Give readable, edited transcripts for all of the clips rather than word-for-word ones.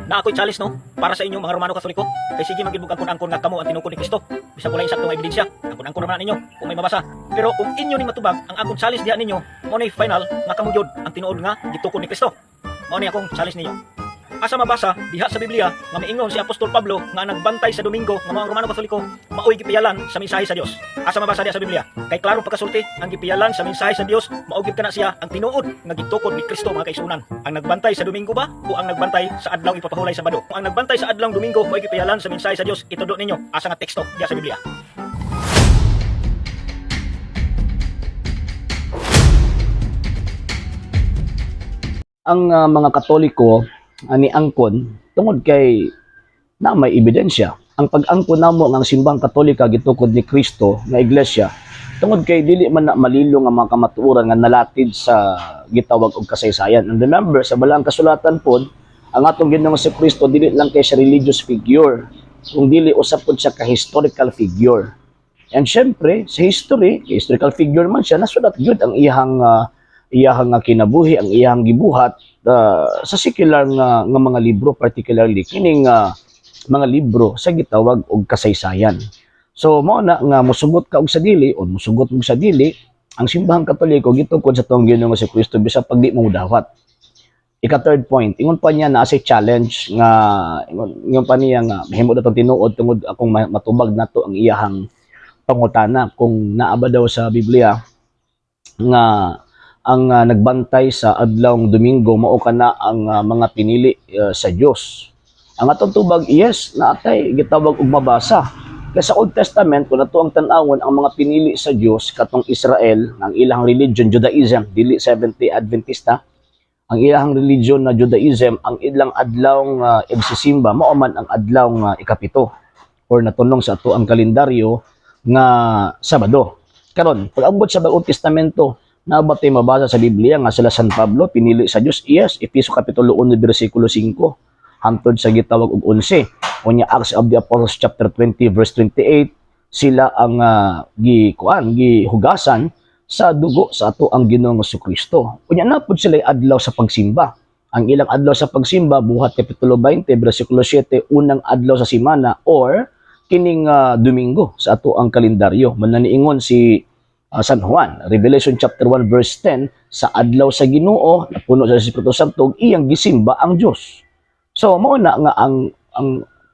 Na ako'y challenge, no, para sa inyo mga Romano Katoliko, kay sige man gid angkon-angkon nga kamo ang tinukod ni Kristo. Bisag wala insakto nga ebidensya, angkon-angkon naman ninyo kung may mabasa. Pero kung inyo ning matubag ang akong challenge diha ninyo, mao ni final nga kamo gyud ang tinuod nga gitukod ni Kristo. Mao ni akong challenge ninyo. Asa mabasa diha sa Biblia nga miingon si Apostol Pablo nga nagbantay sa Domingo nga mga Romano Katoliko maoy gipiyalan sa mensahe sa Dios? Asa mabasa diha sa Biblia? Kay klarong pagkasulti, ang gipiyalan sa mensahe sa Dios mao gyud kana siya ang tinuod nga gitukod ni Kristo, mga kaigsuonan. Ang nagbantay sa Domingo ba o ang nagbantay sa adlaw ipapahulay Sabado? Kung ang nagbantay sa adlaw Domingo maoy gipiyalan sa mensahe sa Dios, itudo ninyo asa nga teksto diha sa Biblia. Ang mga Katoliko ani angkon tungod kay na may ebidensya. Ang pag-angkon namo nga ang Simbahang Katolika gitukod ni Kristo nga iglesia tungod kay dili man na malilong ang mga kamatuoran nga nalatid sa gitawag og kasaysayan. And remember, sa Balaang Kasulatan pod, ang atong Ginoong si Kristo dili lang kay siya religious figure, kung dili usab pod siya ka historical figure. And syempre, sa history, historical figure man siya, nasulat gyud ang iyahang nga kinabuhi, ang iyahang gibuhat sa secular nga mga libro, particularly kining mga libro sa gitawag og kasaysayan. So mao na nga musugot ka og sa dili o musugot mo sa dili, ang Simbahang Katoliko gitukod sa atong Ginoong si Kristo bisag pag di mo dawat. Ika third point, ingon pa niya na sa challenge nga ingon pa niya nga mahimo na tong tinuod tungod akong matubag nato ang iyahang pangutana kung naa ba daw sa Biblia nga ang nagbantay sa adlawng Domingo mao kana ang mga pinili sa Dios. Ang atong tubag, yes, naatay gitawag og mabasa. Kay sa Old Testament, kung ato ang tan-awon, ang mga pinili sa Dios katong Israel, ang ilang religion Judaism, dili Seventh-day Adventista, ang ilang religion na Judaism, ang ilang adlawng igsisimba mao man ang adlawng ikapito or natunong sa ato ang kalendaryo nga Sabado. Karon, pag abot sa Bagong Testamento, naa ba tay mabasa sa Biblia nga sila San Pablo pinili sa Dios? Yes, Efeso kapitulo 1 bersikulo 5 hantod sa gitawag og 11. Unya Acts of the Apostles chapter 20 verse 28, sila ang gi kuan, gihugasan sa dugo sa ato ang Ginoong Kristo. Unya naa pod sila adlaw sa pagsimba. Ang ilang adlaw sa pagsimba, Buhat kapitulo 20 bersikulo 7, unang adlaw sa semana or kining Domingo sa ato ang kalendaryo. Mananiingon si San Juan, Revelation chapter 1 verse 10, sa adlaw sa Ginoo, napuno sa Espiritu Santo, iyang gisimba ang Dios. So mao na nga ang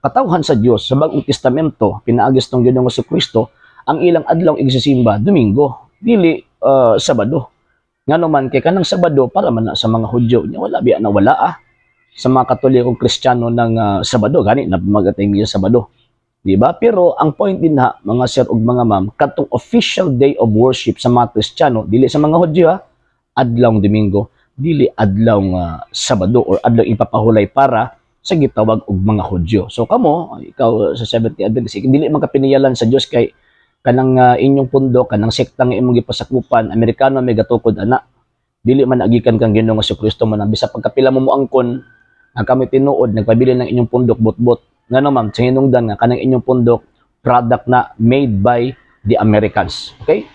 katawhan sa Dios sa Bagong Testamento pinaagi sa Ginoong Kristo, ang ilang adlaw igsisimba Domingo, dili Sabado. Ngano man kay kanang Sabado para man na sa mga Hudyo. Nya wala biya na wala sa mga Katolikong Kristiyano ng Sabado gani na magatay sa Sabado. Di ba? Pero ang point din ha, mga sir ug mga ma'am, katong official day of worship sa mga Kristiyano, dili sa mga Hudyo ha, adlawng Domingo, dili adlawng Sabado or adlaw ipapahulay para sa gitawag og mga Hudyo. So kamo, ikaw sa Seventh Adventist, dili man ka piniyalan sa Dios kay kanang inyong pundo, kanang sekta nga imong gipasakupan, Amerikano may gatukod ana. Dili man agikan kang Ginoong Kristo man bisa pagkapila mo moangkon nga kami tinuod nagpabilin ng inyong pundok bot-bot. Ngano ma'am, sa hinungdan nga kanang inyong pundok product na made by the Americans. Okay?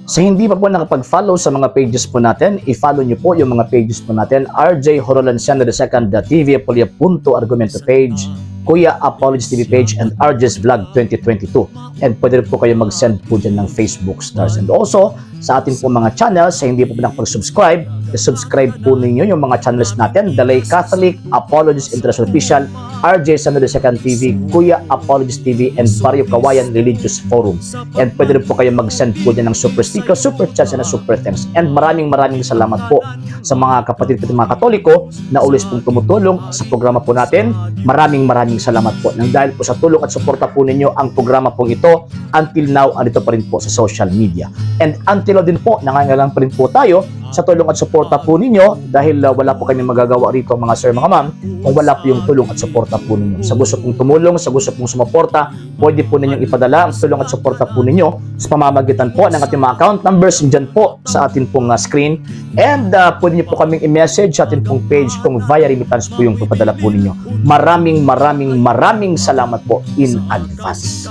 Sa hindi pa po nakapag-follow sa mga pages po natin, i-follow nyo po yung mga pages po natin. RJ Horolanciano II, TV Apolia Punto Argumento page, Kuya Apologies TV page, and RJ's Vlog 2022. And pwede rin po kayo mag-send po dyan ng Facebook stars. And also, sa ating po mga channels, sa hindi po nakapag-subscribe, i-subscribe po ninyo yung mga channels natin: Dalay Catholic, Apologies International Official, RJ Sano II TV, Kuya Apologies TV, and Barrio Kawayan Religious Forum. And pwede rin po kayo mag-send po dyan ng super sticker, super chats, and super thanks. And maraming maraming salamat po sa mga kapatid ko mga Katoliko na always pong tumutulong sa programa po natin. Maraming maraming salamat po. Nang dahil po sa tulong at suporta po ninyo, ang programa pong ito until now andito pa rin po sa social media. And until now din po, nangangailangan pa rin po tayo sa tulong at suporta po ninyo dahil wala po kami magagawa rito, mga sir, mga ma'am, kung wala po yung tulong at suporta po ninyo. Sa gusto pong tumulong, sa gusto pong sumuporta, pwede po ninyong ipadala ang tulong at suporta po ninyo sa pamamagitan po ng ating mga account numbers dyan po sa atin pong screen. And pwede niyo po kaming i-message sa atin pong page kung via remittance po yung papadala po ninyo. Maraming maraming maraming salamat po in advance.